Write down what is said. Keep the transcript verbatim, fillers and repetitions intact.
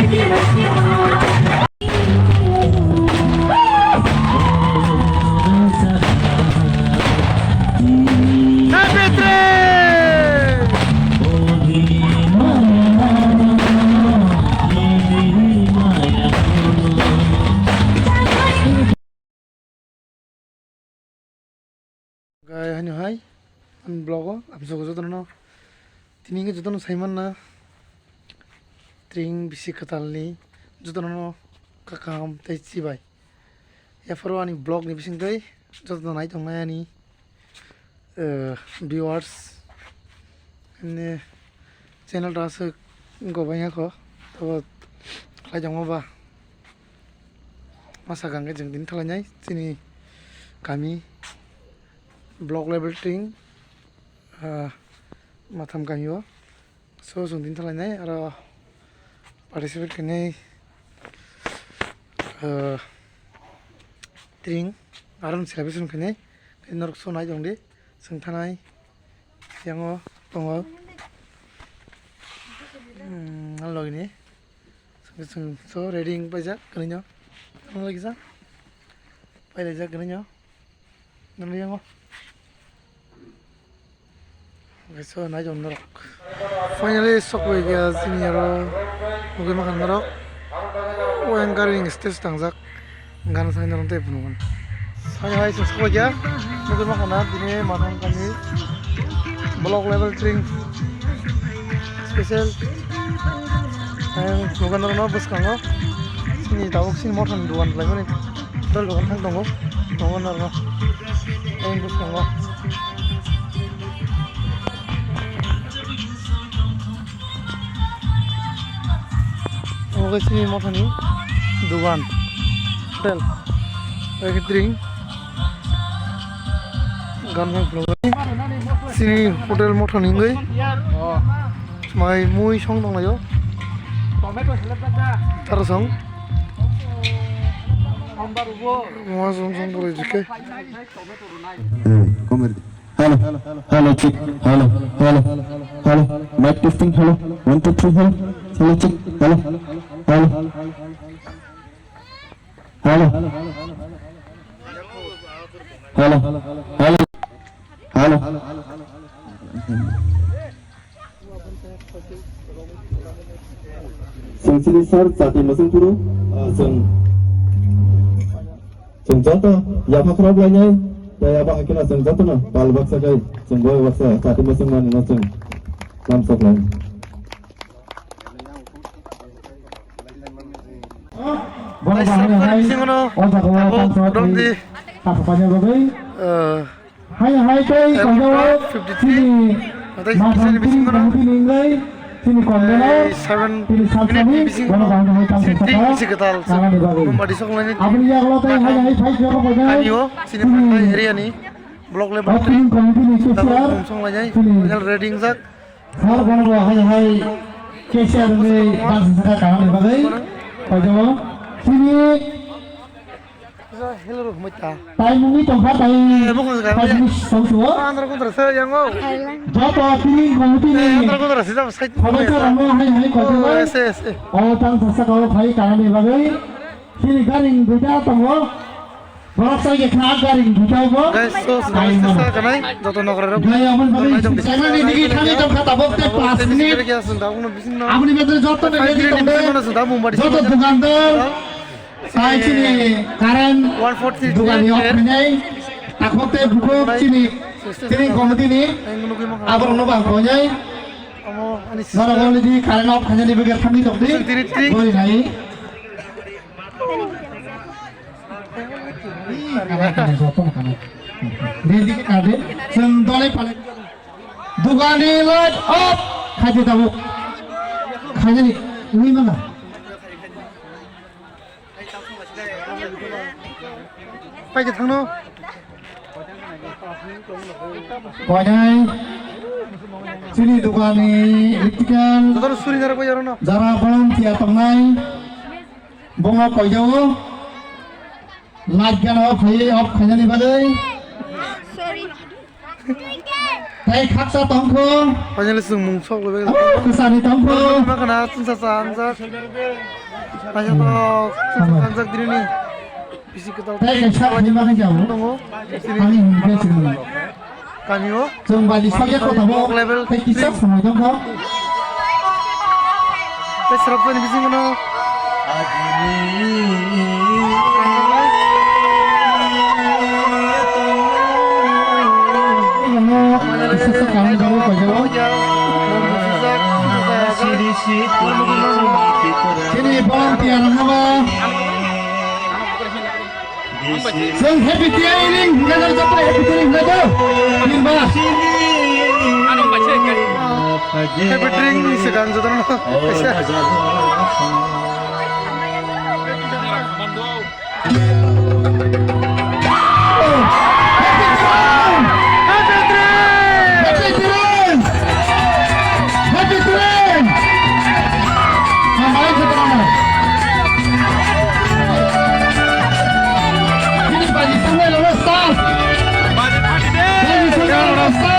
Gai haino hai, ani vlog o, aboni joto no, tini hwnkhe joto no sai manna, tring bisi kwtal ni, joto no kaham tei chibai. Yapharo ani vlog ni bisingtwi joto no nai tongnai ani, eh, viewers, ani channel ta aswk gobai ya kho, tabo khlai tongma ba. Masa hwnkhe chwng tini thalainai chini kami block level tring, ah, Matham kami o. So, chwng tini thalainai aro participate khainai, ah, tring aro celebration khainai norok so nai tongdi chwng thanai. Yango tongo, hmm, ang logini. Chwng, chwng so ready wng paijak, kwrwino. Ang logisa. Pailaijak, kwrwino. Nang yango. Okay, so, nai jom norok. Finally, sok bai kha, chini aro. Mugwi mankha norok. O, ang gari ni stage tangjak. Gana sai norok tei phunukgo. Hai hai, chwng sokphaikha. Nugwi mankha na, tini Matham kami block level tring special. Ang phunukgo norokno bwskango. Chini tabuk chini mothani dogan khlaimani. Hotel dogan thang tongo. Tongo norokno. Ang bwskango. Omo khe chini mothani dogan, hotel, bai khe drink, gan phang phunukgo. Chini hotel mothani wngwi mai mui song tonglaio. Taro song. Mui song song tonglaio jikhe. Hello, hello, check, hello, hello, hello, mic testing, hello, one, two, three, hello, hello, check, hello, hello, hello, hello, hello. Chwng chini sir chati mwchwng phuru, ah, chwng, chwng joto yapha khorok lainai, tei abo hai kheno chwng jotono pal baksa khai chwng bai baksa chati mwchwng manwino chwng lamsok lai. Borok bahai hai, o jaga o tongsa twi takhuk paina bagwi. Hai hai tei tongjao chini Matham tini committee ni wngwi chini convener chini sakani bono bahai hai tang sakha kanani bagwi. Aboni yagulo tei hai hai phai phiyokgo painai chini opening committee ni cashier chini sir bono bo hai hai cashier wngwi tang sakha kanani bagwi paijao chini. Hello, rok hmai ta. Tai mungwi tongkha, tai. Eh, bukhung jaga, five minutes tong suo. Andro kontra se yang o. Joto tini committee ni. Eh, andro kontra se jam side. Khoboi sa ramo hai hai koto. Oh, yes, yes, yes. O tang sa sa ko phai kanani bagwi. Chini garing duita tongo. Borok sai khe kha garing duita bo. Guys, so, so, sa kanai, joto nokra rok. Gai amon bagwi. Chini digi thani tongkha tabok te five minutes. Aboni bidire joto ni ready tongde. Joto dukandar. Tai chini current one forty dugan ni off khainai, takhuk tei bukhuk chini, chini committee ni aborok no bang khainai. Norok already current off khainani bagwi thangwi tongdi. Bori nai. Ready khe kade. Chwng dolai palai. Dugan ni light off khaidi tabuk. Khainani wi mano. Paikhe thangno. Koinai chini dukani electrical jotono suri narwk bai orono. Jara volunteer tongnai. Bongo koijao. Light gana off khai, off khainani bagwi. Sorry. Tei khaksa tongkho. Finally, chwng mung sok lobek. Kwsani tongkho. Makhana chwngsa sa hamjak. Paisa tok chwngsa sa hamjak dini. Bisi kwtal. Tei kaisa khima khe jago. Tongo. Ani hwnkhe chwng. Kami o. Chwng bali sokya kota bo. Level tei kisa three. Samai tongkho. Tei srapjani bisingo no. Chini volunteer haba. Chwng happy training, happy training, happy training. Happy training ni swkang jotono. Happy training! Happy training! Happy training! Hambai khe tongma. Bini bani sangai lama star. Bani sangai lama star.